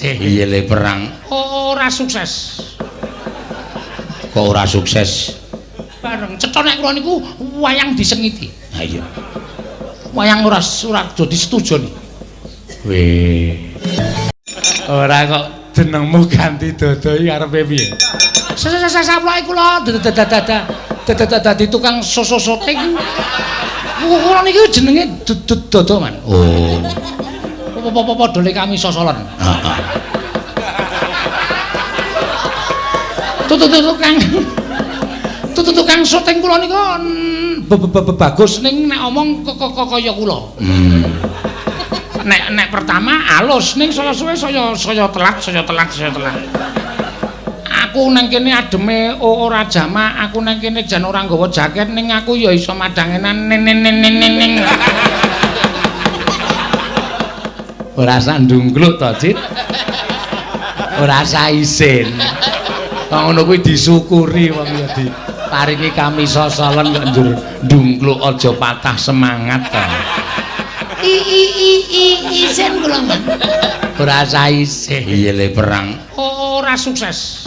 Iya le perang ora sukses. Kok ora sukses? Bareng cetha nek kula niku wayang disengiti. Ha iya. Wayang ora ora disetujoni. Weh. Ora kok jenengmu ganti dodo iki arepe piye? Sasaploke kula dadi tukang soso-sote iki. Kula niki jenenge Dodo, Man. Oh. Apa-apa padha kami sosolen. Heeh. Tukang tukang syuting kula niku bagus ning nek omong kaya kula. Nek pertama alus ning saya suwe saya telat, saya telat, saya telat. Aku nang kene ademe ora jamak, aku nang kene jan ora nggawa jaket ning aku ya iso madangenan ning. Ora sandungkluk to, Cit. Ora isin. Kok ngono kuwi disyukuri wong ya diparingi kami sosolen kok njur ndungkluk aja patah semangat to. I i i isin kula, Man. Ora isin. Iya le perang ora sukses.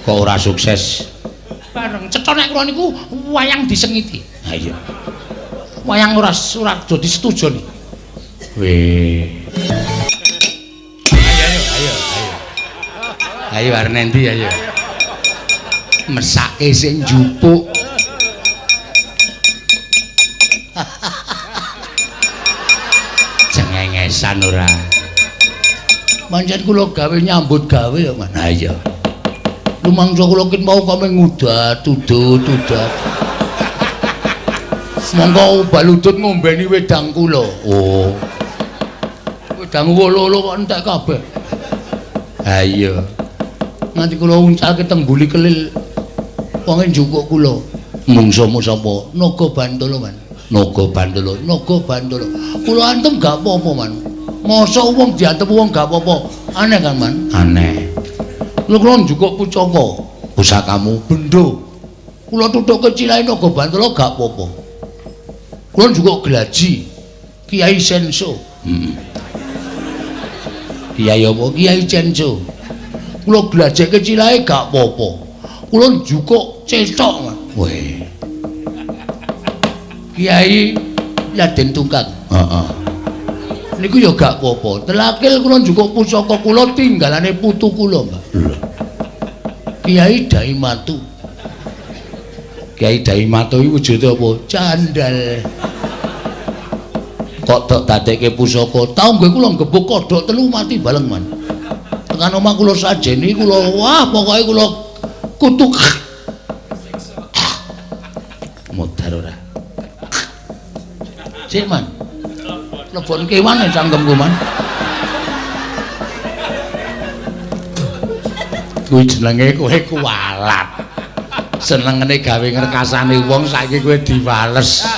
Kok ora sukses? Bareng cetha nek kula niku wayang disengiti. Ha iya. Wayang ora ora disetujoni. Weh. Ayo ayo ayo. Ayo arep endi ayo. Mesake sing njupuk. Cengengesan ora. Pancen kula gawe nyambut gawe ya, Man. Ha iya. Lumangsa kula kin mau kame ngudat udut udat. Monggo baludut ngombeni wedang kula. Oh. Wedang wolo-wolo kok entek kabeh. Ha iya. Nganti kula uncalke teng mbuli kelil wonge njukuk kula. Mungsuhmu sapa? Naga Bantala, Man. Naga Bantala. Naga Bantala. Kula antem gak apa-apa, Man. Mosok wong diantem wong gak apa-apa. Aneh kan, Man? Aneh. Kula njukuk pusaka. Pusakamu bendo. Kula tutuke cilahe Naga Bantala gak apa-apa. Kula njukuk glaji Kiai Senso. Heeh. Kiai apa? Kiai Senso. Kula glajeke cilahe gak apa-apa. Kula njukuk cethok, Man. Weh. Kiai Raden Tungkang. Heeh. Niku ya gak apa-apa. Telakil kula njukuk pusaka kula tinggalane putu kula, Mbak. Lho. Kiai Daimatu. Kiai Daimatu iki wujude apa? Candal. Kok tok dadekke pusaka? Tau nggih kula nggebuk kodhok telu mati baleng, Man. Tekan omah kula sajeni kula wah pokoke kula kutuk. Modar ora. Sik, Man. Lebon kewan cangkemku, Man. Kuwi jenenge kowe kuwalat. Senengane gawe ngrekasane wong saiki kowe diwales.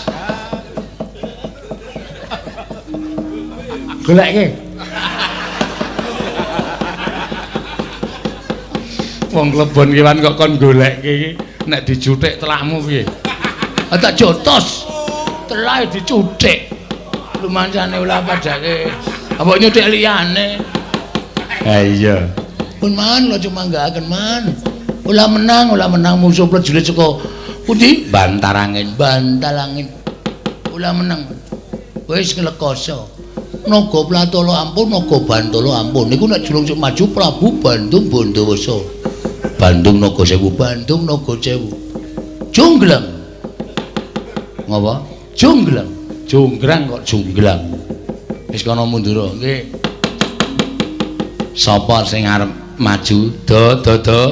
Goleke. Wong klebon kewan kok kon goleke iki nek dijuthik telakmu piye? Ah tak jotos. Telahe dicuthik. Lumancane ulah padake. Apa nyuthik liyane? Ha iya. Pun Man, kula cuma nggaaken, Man. Ulah menang musuh prajurit saka pundi? Bantarangin. Bantalangin. Ulah menang. Wis nglekoso. Naga Platala ampun, Naga Bantala ampun. Niku nek julung sik maju Prabu Bandung Bondowasa. Bandung Naga Sewu, Bandung Naga Sewu. Jonggrang. Ngapa? Jonggrang. Jonggrang kok jonggrang. Wis kono mundur. Nggih. Sapa sing arep maju? Do do do.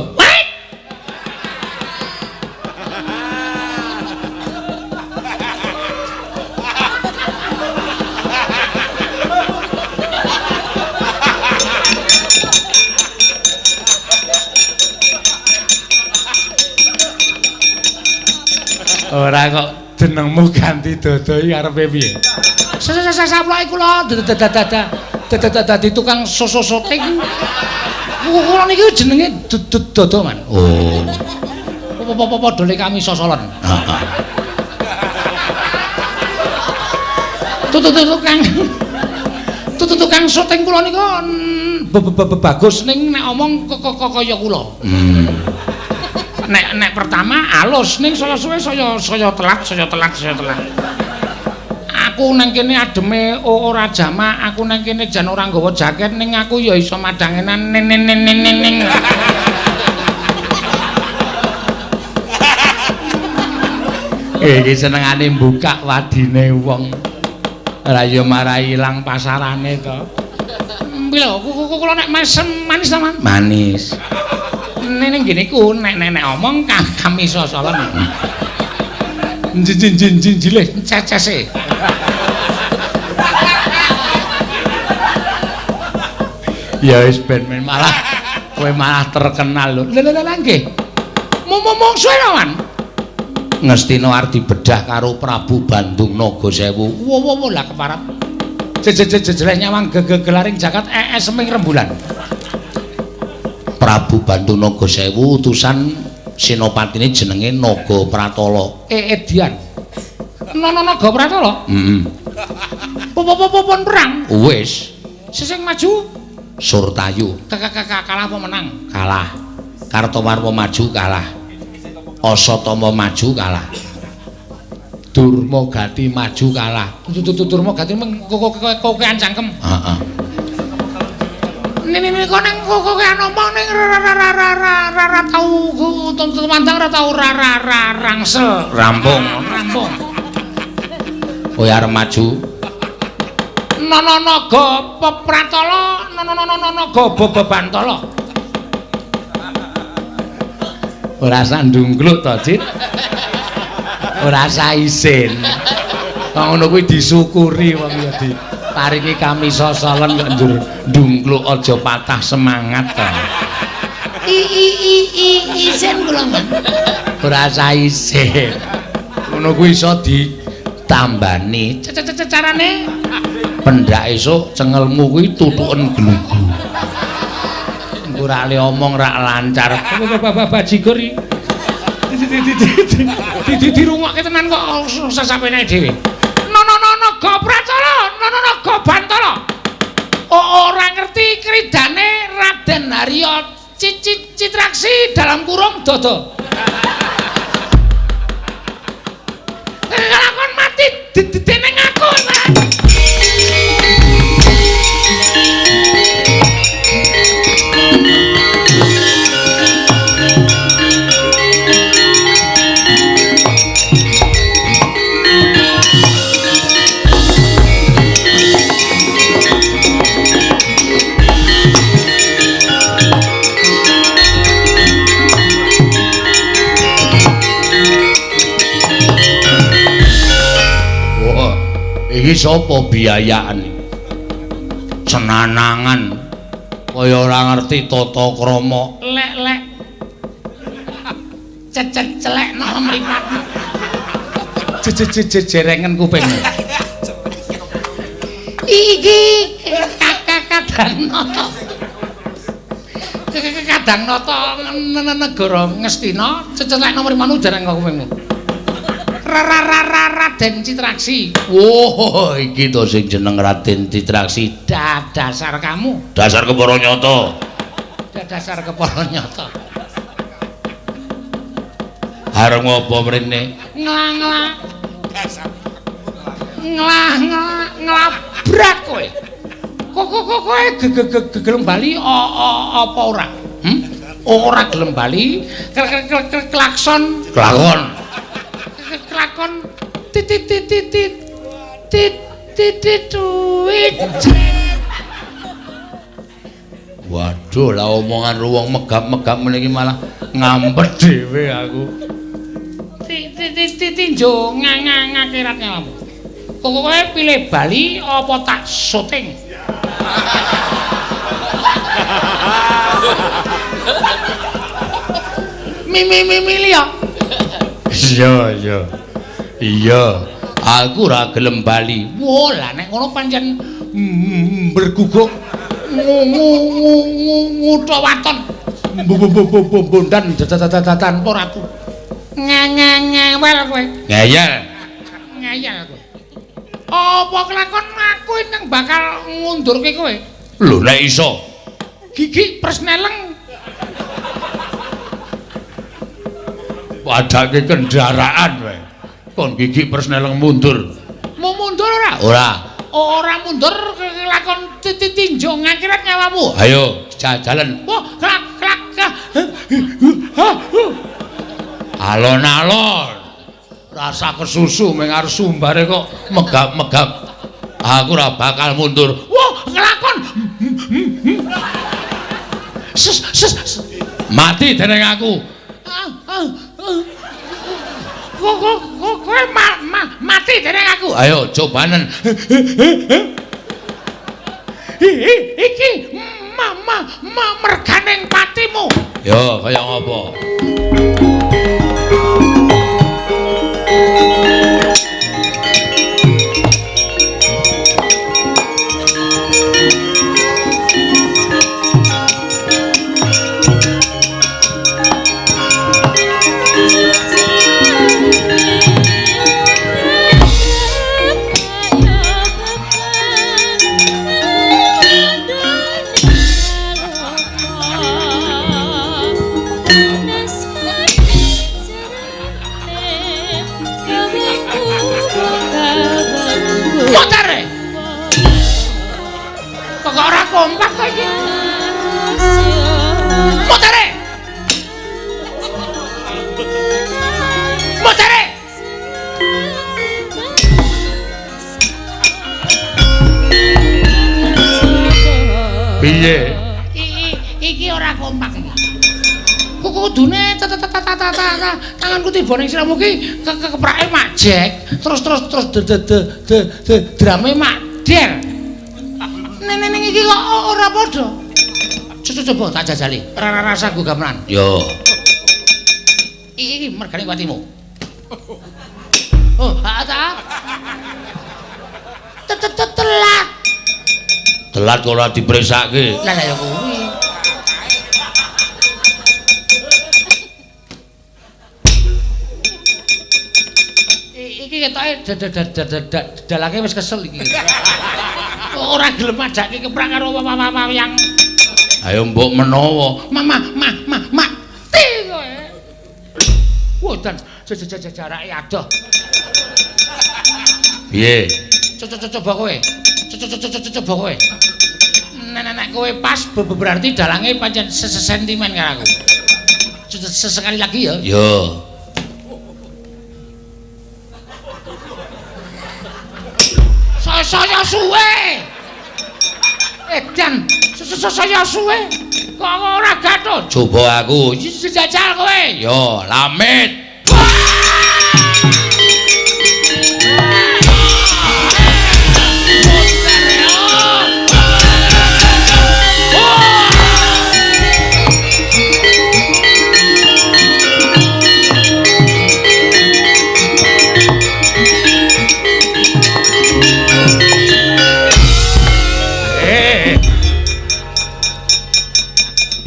Ora kok jenengmu ganti Dodo iki arepe piye? Sasaploke kula dadi tukang soso-sote iki. Kula niki jenenge Dodo, Man. Oh. Apa-apa padha kami sosolen. Heeh. Tukang Tukang syuting kula nika bagus ning nek omong kaya kula. Nek pertama alus ning saya suwe saya telat, saya telat, saya telat. Aku nang kene ademe ora jamak, aku nang kene jan ora nggawa jaket ning aku ya iso madangenan ning ning ning ning. Iki senengane mbukak wadine wong. Ora ya marai ilang pasarane to. Lho, kula nek mesem manis ta, Man? Manis. Ning ngene iku nek nek omong kami sosolen. Njinjinjinjilih cecese. Ya wis ben malah kowe malah terkenal lho. Lha lha nggih. Mung suwe to, Man? Ngastina arep dibedah karo Prabu Bandung Nagasewu. Wo wo wo lah keparat. Jejeleh nyawang gegelaring jagat seming rembulan. Prabu Bandung Nagasewu utusan senopatine jenenge Naga Pratala. Edian. Naga Pratala? Heeh. Pun perang. Wis. Sing maju Surtayu. Kalah apa menang? Kalah. Kartomarwa maju kalah. Asatama maju kalah. Durmagati maju kalah. Durmagati meng kokean cangkem. Heeh. Nini kok ning kokean omong ning ra tau tumandang ra tau ra rangsel. Rampung, rampung. Kowe arep maju. Naga Pratala, naga Bantala. Ora sandungkluk to, Cit. Ora isin. Kok ngono kuwi disyukuri wong ya diparingi kami sosolen kok njur ndungkluk aja patah semangat to. Isin kula, Man. Ora isin. Ngono kuwi iso ditambani. Carane pendak esuk cengelmu kuwi tutuken glugu. Ora le omong rak lancar. Bajigur iki. Dirungokke tenan kok sasapene dhewe. Naga Pratala, naga Bantala. Ora ngerti kridane Raden Harya Citraksi dalam kurung dodo. Kelakon mati dening aku, Mas. Iki sapa biayaan? Senanangan kaya ora ngerti tata krama. Lek-lek. Cecek-celekno mripatmu. Jejerengen kupingmu. Iki Kadang Nata. Kadang Nata negara Ngastina, cecelekno mripatmu jarang kupingmu. Raden Citraksi. Wah, iki to sing jeneng Raden Citraksi. Dasar kamu. Dasar kepara nyata. Dasar kepara nyata. Arep ngopo mrene? Nglang-nglang. Nglah-nglah nglabrak kowe. Kok kowe gelem bali apa ora? Ora gelem bali, klakson. Klakon. Klakon titit titit titit titit duit. Waduh, lah omongan wong megap-megap meniki malah ngampet dhewe aku. Titit tinjo ngangakerat nyawamu. Kok kowe pilih bali apa tak syuting? Mimi liya. Iya, iya. Iya, aku ora gelem bali. Wah, lah nek ngono pancen berguguk ngutha waton. Bondan tanpa ratu. Ngewel kowe. Ngeyel. Ngeyel kowe. Apa kelakon aku ingkang bakal ngundurke kowe? Lho nek iso. Gigi persneleng. Padake kendaraan wae. Kon gigi persneleng mundur. Mau mundur ora? Ora. Ora mundur kelakon tinjo ngakirat nyawamu. Ayo jalan. Wah, klak klak. Alon-alon. Rasa kesusu meng arep sumbare kok megap-megap. Aku ora bakal mundur. Wah, kelakon. Ses ses. Mati dening aku. Kowe mati dening aku. Ayo cobanen. Iki merganing patimu. Yo kaya ngopo? Kompak kok iki. Mutere. Mutere. Piye? Iki ora kompak iki. Kudune tanganku tiba ning siramu ki keprake mak jek, terus terus terus de drame mak der. Ning iki kok ora padha. Coba tak jajali. Ora rasa go gamelan. Yo. Iki mergane patimu. Oh, ha ta. Telat. Telat kok ora dipresake. Lah ya kuwi. Iki ketoke dalange wis kesel iki. Ora gelem ajake keprak karo wayang. Ayo mbok menawa. Mama ma ma mati kowe. Wah, dan jarake adoh. Piye? Coba kowe. Coba kowe. Nek kowe pas berarti dalange pancen sesentimen karo aku. Sesekali lagi ya. Yo. Saya suwe. Edan, saya suwe. Kok ora gathuk? Coba aku. Jajal kowe. Yo, lamit.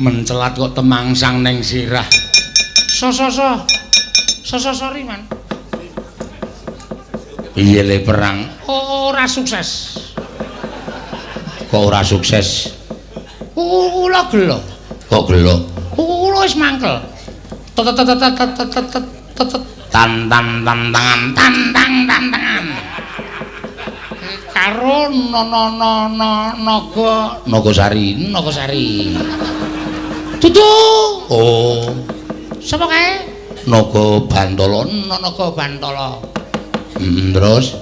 Mencelat kok temangsang neng sirah. So sorry man. Piye le perang? Ora sukses. Kok ora sukses? Kula gelo. Kok gelo? Kula wis mangkel. Tan tan tan tangan tan tang tan tangan. Karo no no no no naga Nagasari. Nagasari. Dudu. Oh. Sapa kae? Naga Bantala. Naga Bantala. Terus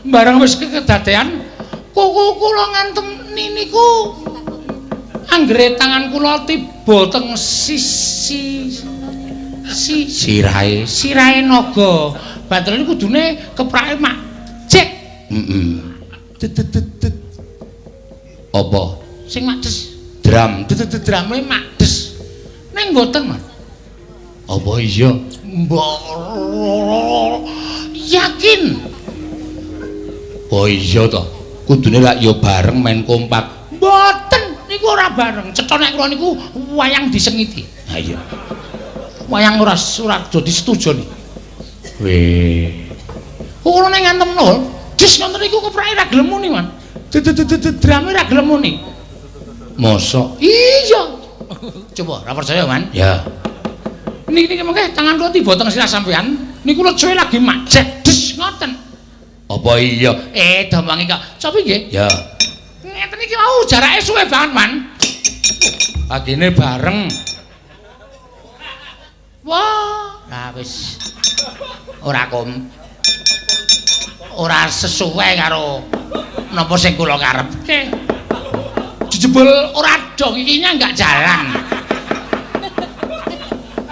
barang wis kedadean kuku kula ngantem niniku. Anggere tangan kula tiba teng sisi si sirahe sirahe naga. Bantala niku kudune keprake mak jek. Heeh. Apa? Sing mak des. Dram. Drame mak des. Ning mboten, Mas. Apa iya? Mbok yakin. Oh iya to. Kudune lak ya bareng main kompak. Mboten, niku ora bareng. Cetha nek kula niku wayang disengiti. Ha iya. Wayang ora ora dadi setujoni. Weh. Kula nek ngantemno, des ngoten niku keprake ra gelem muni, Man. Drame ra gelem muni. Mosok? Iya. Coba ora percaya, Man? Ya. Niki niki mengke tangan kula tiba teng sirah sampean, niku lecoe lagi majek des ngoten. Apa iya? Domongi kok. Cobi nggih? Ya. Ngeten iki wau jarake suwe banget, Man. Pagine bareng. Wah, lah wis ora kom. Ora sesuai karo napa sing kula karepke. Jebul ora dong iki enggak jalan.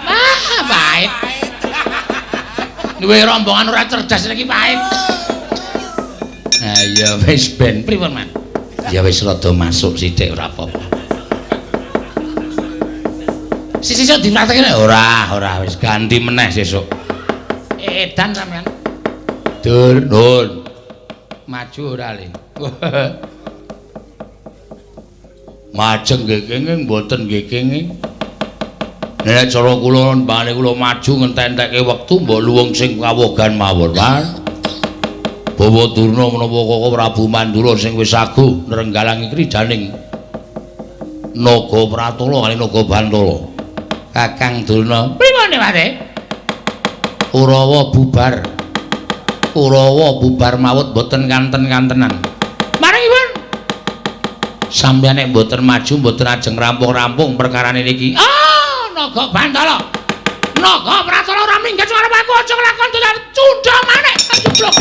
Ah, pahit. Duwe rombongan ora cerdas iki pahit. Nah, ya wis ben pripun, Man? Ya wis rada masuk sithik ora apa-apa. Sisih dipraktekne ora, ora wis ganti meneh sesuk. Edan sampean. Dur, nun. Maju ora le. Majeng nggih kenging mboten nggih kenging. Nek cara kula mbane kula maju ngentek-entekke wektu mbok luwung sing kawogan mawon, Man. Bawa Durna menapa Koko Prabu Mandura sing wis aguh nrenggalangi kridaning Naga Pratala kali Naga Bantala. Kakang Durna, pripun Pak? Kurawa bubar. Kurawa bubar mawut mboten kanten-kantenan. Maringipun sampeyan nek mboten maju mboten ajeng rampung-rampung perkarane niki. Ah, Naga Bantala. Naga Pratala ora minggat arep aku aja nglakon dolan cundha manik jeblok.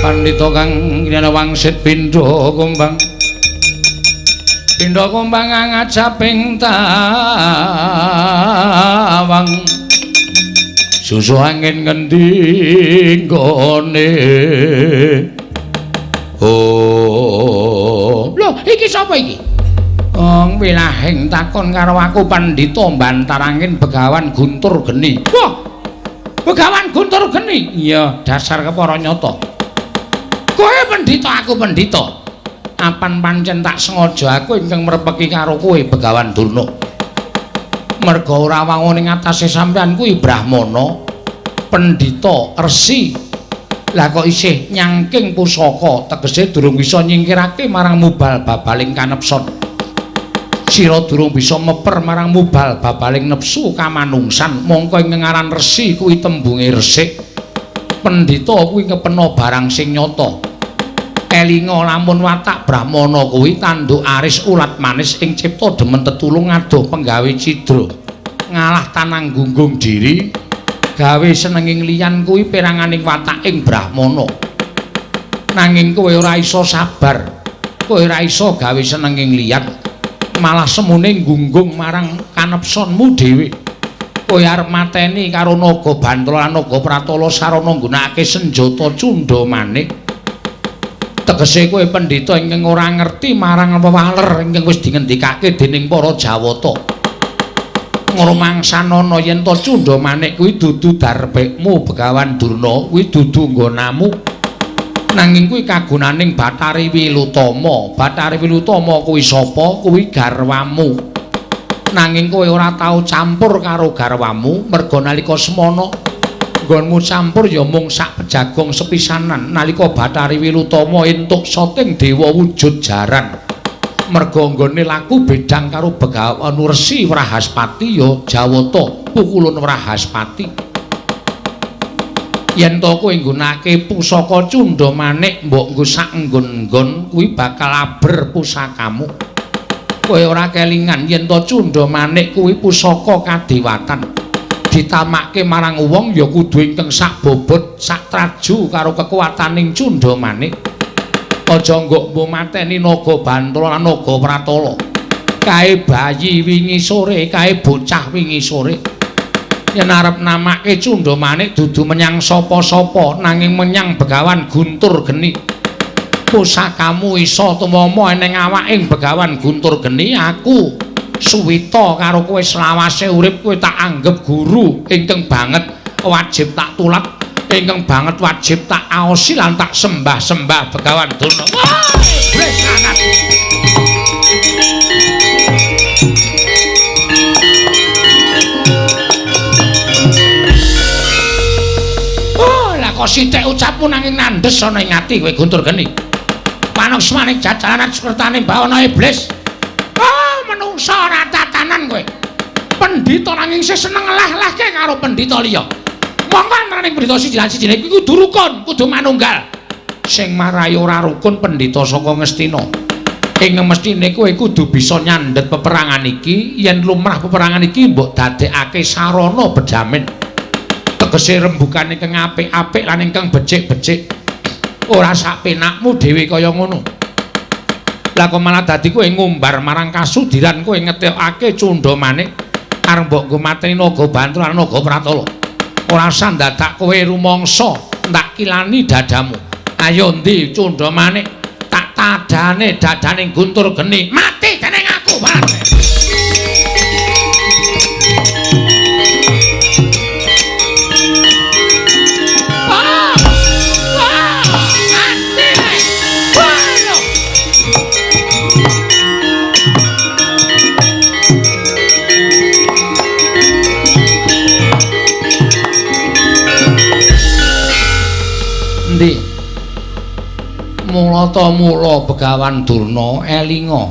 Pandhita kang kinana wangsit pindha kumbang. Pindha kumbang ngajaping tawang. Susu angin ngendi nggone. Oh. Lho, iki sapa iki? Wong wilahing takon karo aku pandhita bantarangin Begawan Guntur Geni. Wah. Begawan Guntur Geni. Iya, dasar kepara nyata. Kowe pendhita, aku pendhita. Apan pancen tak sengaja aku ingkang mrepeki karo kowe Begawan Durna. Merga ora wangun ing atase sampeyan kuwi brahmana, pendhita, resi. Lah kok isih nyangking pusaka, tegese durung bisa nyingkirake marang mubal babaling kanepson. Sira durung bisa meper marang mubal babaling nepsu kamanungsan, mongko ing ngaran resi kuwi tembunge resik. Pendhita kuwi ngepena barang sing nyata. Elinga lamun watak brahmana kuwi tanduk aris ulat manis ing cipta demen tetulung adoh penggawe cidra. Ngalah tanang gunggung diri gawe senenging liyan kuwi peranganing wataking brahmana. Nanging kowe ora iso sabar, kowe ora iso gawe senenging liyan, malah semune gunggung marang kanepsonmu dhewe. Kowe arep mateni karo Naga Bantala lan Naga Pratala sarana nggunakake senjata cundha manik. Tegese kowe pendhita ingkang ora ngerti marang wewaler ingkang wis dingendikake dening para Jawata. Ngrumangsanana yen to cundha manik kuwi dudu darbekmu Begawan Durna, kuwi dudu nggonamu. Nanging kuwi kagunaning Bathari Wilutama. Bathari Wilutama kuwi sapa? Kuwi garwamu. Nanging kowe ora tau campur karo garwamu, merga nalika semana nggonmu campur ya mung sak pejagong sepisanan nalika Bathari Wilutama entuk saking dewa wujud jaran. Merga nggone laku bedang karo Begawan Resi Wrahaspati ya Jawata pukulun Wrahaspati. Yen to kowe nggunakake pusaka cundha manik mbok nggo sak nggon-nggon kuwi bakal aber pusakamu. Kowe ora kelingan yen to cundha manik kuwi pusaka kadewatan. Ditamakke marang wong ya kudu ingkang sak bobot sak traju karo kekuataning cundha manik. Aja nggokmu mateni Naga Bantala lan Naga Pratala. Kae bayi wingi sore, kae bocah wingi sore. Yen arep namake Cunda Manik dudu menyang sapa-sapa nanging menyang Begawan Guntur Geni. Pusakamu iso tumama eneng awaking Begawan Guntur Geni, aku suwita karo kowe selawase urip kowe tak anggep guru ingkang banget wajib tak tulat, ingkang banget wajib tak aosi lan tak sembah-sembah Begawan Durna. Wah, iblis sangat. Oh, lah kok sithik ucapmu nanging nandhes ana ing ati kowe Guntur Geni. Panuksmaning jajalanan sukertane bawana iblis. Oh, menungsa ora tatanan kowe. Pendhita nanging isih seneng ngelah-elahke karo pendhita liya. Monggo antaraning pendhita siji lan sijine kuwi kudu rukun, kudu manunggal. Sing marai ora rukun pendhita saka Ngastina. Ing mestine kowe kudu bisa nyandhet peperangan iki, yen lumrah peperangan iki mbok dadekake sarana bejamen. Tegese rembugan ingkang apik-apik lan ingkang becik-becik. Ora sak penakmu dhewe kaya ngono. Lah kok malah dadi kowe ngumbar marang kasudiran, kowe ngetokake Cunda Manik arep mbok nggo mateni Naga Bantul lan Naga Pratala. Ora usah ndadak kowe rumangsa ndak kilani dadamu. Ayo ndi Cunda Manik, tak tadane dadane Guntur Geni. Mati dening aku, Pak. Endi? Mulata mula Begawan Durna elinga.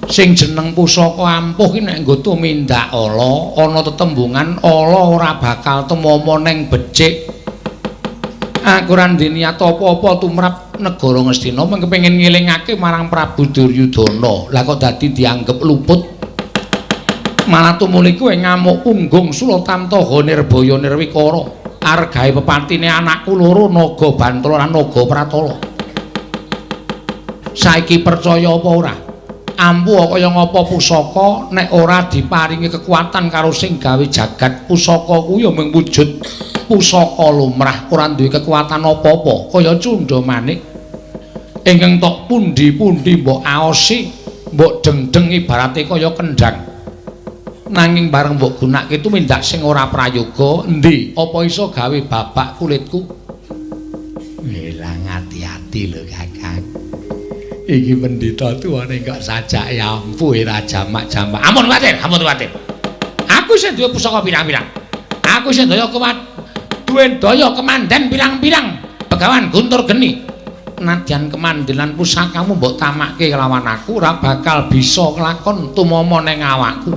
Sing jeneng pusaka ampuh ki nek nggo tumindak ala, ana tetembungan ala ora bakal tumama ning becik. Aku ora ndek niat apa-apa tumrap negara Ngastina, mung kepengin ngelingake marang Prabu Duryudana. Lah kok dadi dianggep luput? Malah tumuli kowe ngamuk punggung Sulatamtaha Nirbaya Nirwikara. Argae pepatine anakku loro Naga Bantul lan Naga Pratala. Saiki percaya apa ora? Ampuh kaya ngapa pusaka nek ora diparingi kekuatan karo sing gawe jagat. Pusaka kuwi ya mung wujud pusaka lumrah, ora duwe kekuatan apa-apa. Kaya Cunda Manik ingkang tok pundi-pundi mbok aosi, mbok dengdeng ibarate kaya kendhang. Nanging bareng mbok gunake tumindak sing ora prayoga, endi apa iso gawe babak kulitku? Welang ati-ati lho Kakang. Iki pendhita tuwane kok sajake ampuh ora jamak-jamak. Ampun kuwatir, ampun kuwatir. Aku isih duwe pusaka pirang-pirang. Aku isih daya duwe daya kemandhen pirang-pirang Begawan Guntur Geni. Nadyan kemandhenan pusakamu mbok tamakke kelawan aku ora bakal bisa kelakon tumama ning awakku.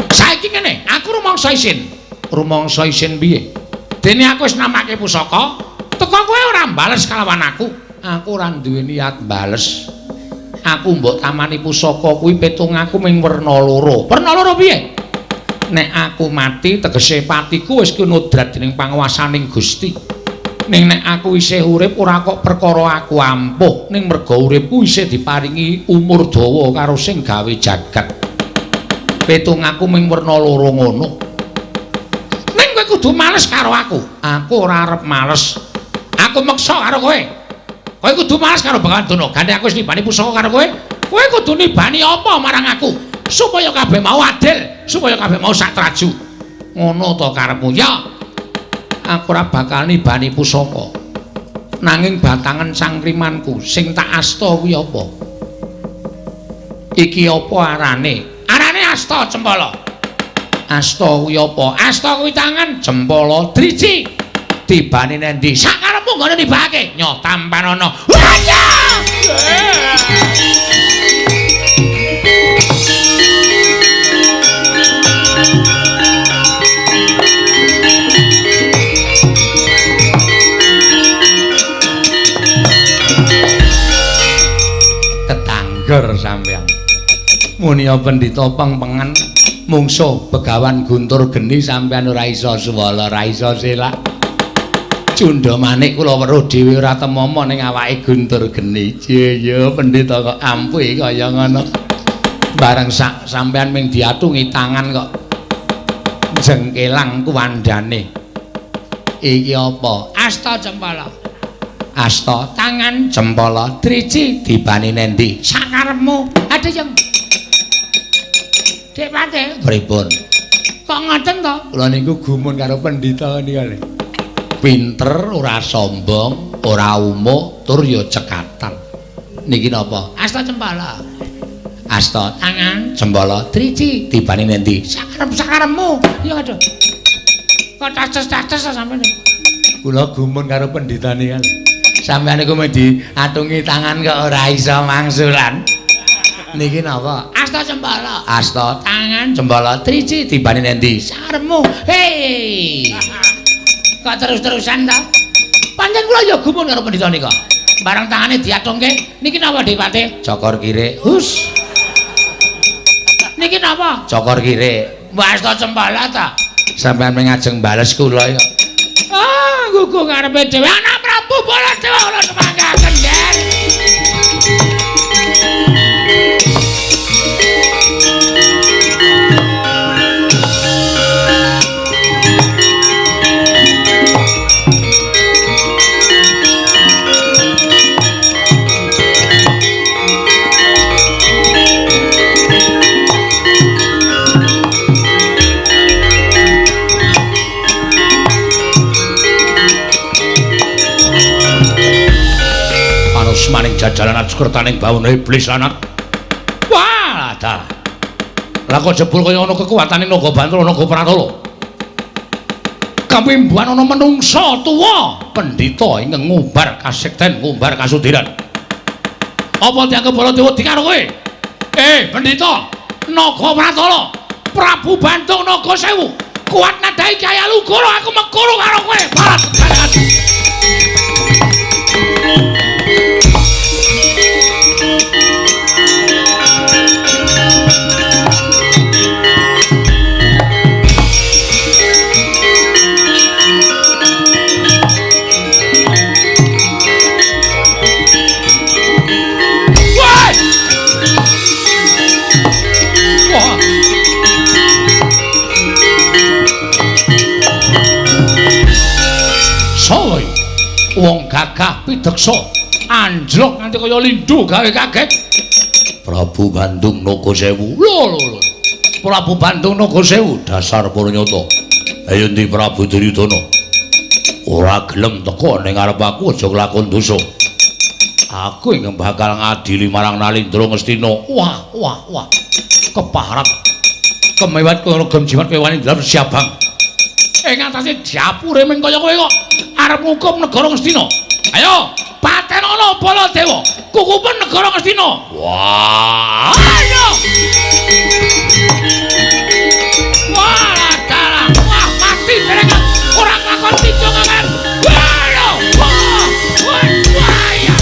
Saiki ngene, aku rumangsa isin. Rumangsa isin piye? Dene aku wis namake pusaka, teko kowe ora mbales kalawan aku. Aku ora duwe niat mbales. Aku mbok tamani pusaka kuwi petung aku ming werna loro. Werna loro piye? Nek aku mati tegese patiku wis kinodrat dening panguwasaning Gusti. Ning nek aku isih urip ora kok perkara aku ampuh, ning merga uripku isih diparingi umur dawa karo sing gawe jagat. Petung aku ming werna loro ngono. Ning kowe kudu males karo aku. Aku ora arep males. Aku meksa karo kowe. Kowe kudu males karo Begawan Durna. Gandhe aku wis nibani pusaka karo kowe, kowe kudu nibani apa marang aku supaya kabeh mau adil, supaya kabeh mau sak traju. Ngono to karepmu? Ya. Aku ora bakal nibani pusaka. Nanging batangan cangkrimanku sing tak asta kuwi apa? Iki apa arane? Arane asta cempala. Asta kuwi apa? Asta kuwi tangan, cempala driji. Tibane nendi? Sakarepmu nggone nibake. Nyoh tampanana. Wah! Tetanggor sampean. Munia pendhita pengpengan mungsuh Begawan Guntur Geni sampean ora iso suwala, ora iso selak. Cunda Manik kula weruh dhewe ora temama ning awake Guntur Geni. Ya pendhita kok ampuh kaya ngono. Bareng sak sampean ming diatungi tangan kok Jengkelang kuwandane. Iki apa? Asta Cempala. Asta tangan Cempala driji dibani nendi? Sakarepmu. Ada yang Dik Patih. Pripun? Kok ngoten to? Kula niku gumun karo pendhita nika lho. Pinter, ora sombong, ora umuk, tur ya cekatan. Niki napa? Asta Cempala. Asta tangan Cempala driji dibani nendi? Sakarep-sakarepmu. Ya aduh. Kok taces-taces sampeyan. Kula gumun karo pendhita nika. Sampeyan niku mung diatungi tangan kok ora iso mangsulan. Niki napa? Asta Cempala. Asta tangan Cempala driji dibani nendi? Sakarepmu. Hei. Kok terus-terusan ta? Pancen kula ya gumun karo pendhita nika. Bareng tangane diatungke, niki napa Dik Patih? Cokor kirik. Hus. Niki napa? Cokor kirik. Mbak Asta Cempala ta? Sampeyan mengajeng bales kula ya. Ah, gugu ngarepe dhewe anak Prabu Baladewa kula semanggaken, Den. Maning jajalan ajukertaning bawana iblis anak. Wah, dalah. Lah kok jebul kaya ana kekuatane Naga Bantul Naga Pratala. Kamimbuhan ana menungsa tuwa pendhita ingkang ngumbar kasekten, ngumbar kasudiran. Apa dianggep Baladewa wedi karo kowe? Pendhita, Naga Pratala, Prabu Bandung Naga Sewu, kuat nadhahi Kyai Alugoro aku mekuru karo kowe. Barat barat. Wong gagah pideksa anjlok nganti kaya lindhu gawe kaget. Prabu Bandung Naga Sewu. Lho lho lho. Prabu Bandung Naga Sewu dasar purnyata. Ayo ndi Prabu Duryudana? Ora gelem teka ning ngarep aku aja kelakon dosa. Aku ingkang bakal ngadili marang Nalindra Ngastina. Wah wah wah. Keparat. Kemewat kaya gem jimat kaya wani dalam siabang. Ing atase dapure ming kaya kowe kok arep ngukum negara Ngastina. Ayo, patenono Baladewa, kukupen negara Ngastina. Wah, ayo. Wah, dalah. Wah, mati derek. Ora lakon tijongan. Wah, wah. Wah, wah ya.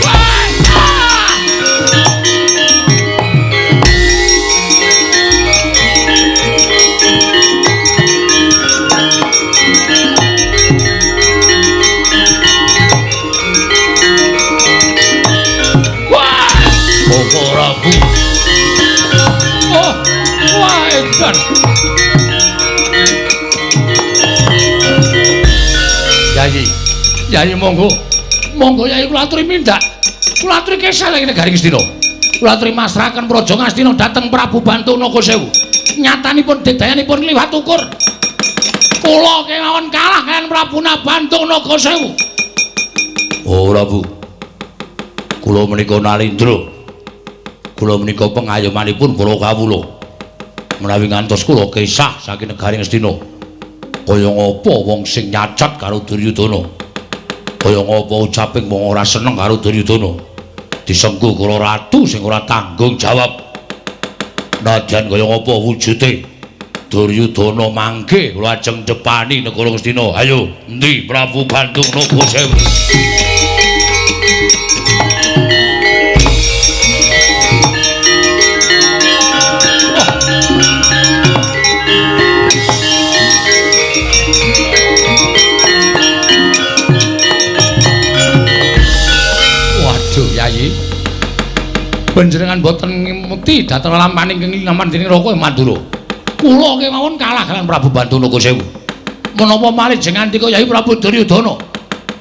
Wah. Prabu. Oh, wah edan. Yai, Yai monggo. Monggo Yai kula aturi mindak. Kula aturi kesal ing negari Ngastina. Kula aturi masrahaken Praja Ngastina dhateng Prabu Bantu Naga Sewu. Nyatanipun dedayanipun liwat ukur. Kula kemawon kalah kaliyan Prabu Bantu Naga Sewu. Oh, Prabu. Kula menika Nalindra. Kula menika pengayomanipun para kawula. Menawi ngantos kula kesah saking negari Ngastina. Kaya ngapa wong sing nyacat karo Duryudana? Kaya ngapa ucaping wong ora seneng karo Duryudana? Disengku kula ratu sing ora tanggung jawab. Nadyan kaya ngapa wujude Duryudana mangke kula ajeng depani negara Ngastina. Ayo, endi Prabu Bandung Naga Sewu? Yai, panjenengan boten ngemuti dhateng lampaning kenging laman dening Raka Madura. Kula kemawon kalah kaliyan Prabu Bandung Naga Sewu. Menapa malih jeng andika Yayi Prabu Duryudana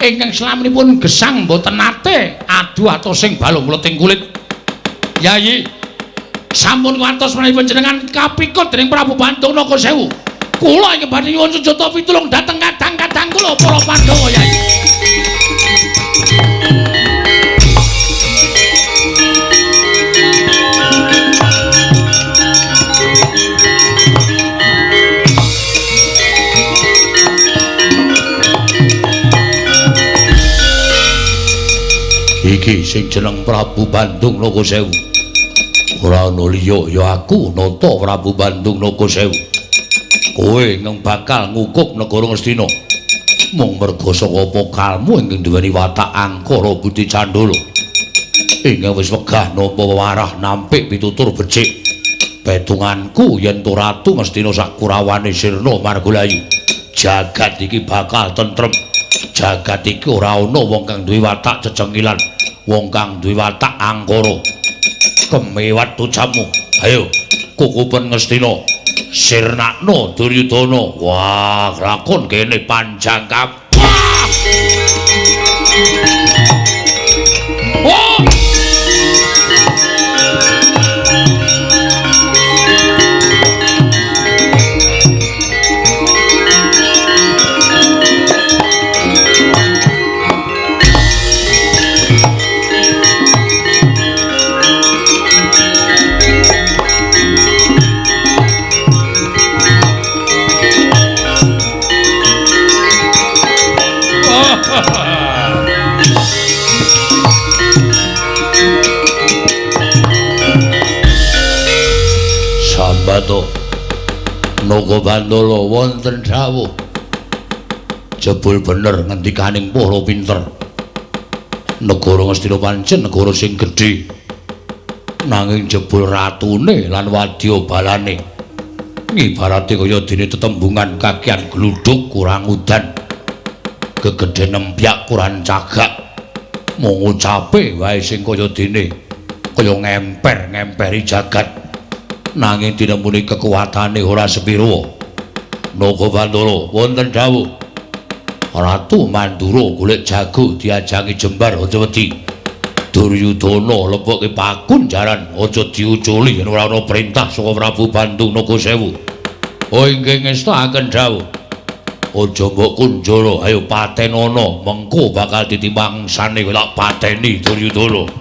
ingkang slaminipun gesang mboten nate adu atosing balung mleting kulit. Yayi sampun kuwatos menawi panjenengan kapikut dening Prabu Bandung Naga Sewu. Kula ingkang badhe nyuwun sujata pitulung dhateng kadang-kadang kula para Pandhawa Yayi. Iki sing jeneng Prabu Bandung Naga Sewu. Ora ana liya ya aku nata Prabu Bandung Naga Sewu. Kowe ingkang bakal ngukup negara Ngastina. Mung merga saka pokalmu ingkang duweni watak angkara budi candala. Ingkang wis wegah nampa wewarah nampik pitutur becik. Petunganku yen to Ratu Ngastina sakurawane sirna margalayu. Jagat iki bakal tentrem. Jagat iki ora ana wong kang duwe watak cecengilan, wong kang duwe watak angkara. Kemewat ucapmu. Ayo, kukupen Ngastina. Sirnakno Duryudana. Wah, lakon kene panjang kabeh. Wah! Sambato Naga Bandala wonten dawuh. Jebul bener ngendikaning para pinter. Negara Ngastina pancen negara sing gedhe. Nanging jebul ratune lan wadya balane ngibarate kaya dene tetembungan kakian gluduk kurang udan. Gegedhe nempyak kurang cagak. Mung ucape wae sing kaya dene kaya ngemper-ngemperi jagat. Nanging dinemuni kekuatane ora sepira. Naga Bandala wonten dawuh. Ratu Mandura golek jago diajangi jembar aja wedi. Duryudana lebokke pakunjaran aja diuculi yen ora ana perintah saka Prabu Bandung Naga Sewu. Oh inggih ngestakaken dawuh. Aja mbok kunjara, ayo patenana, mengko bakal ditimangsane kowe tak pateni Duryudana.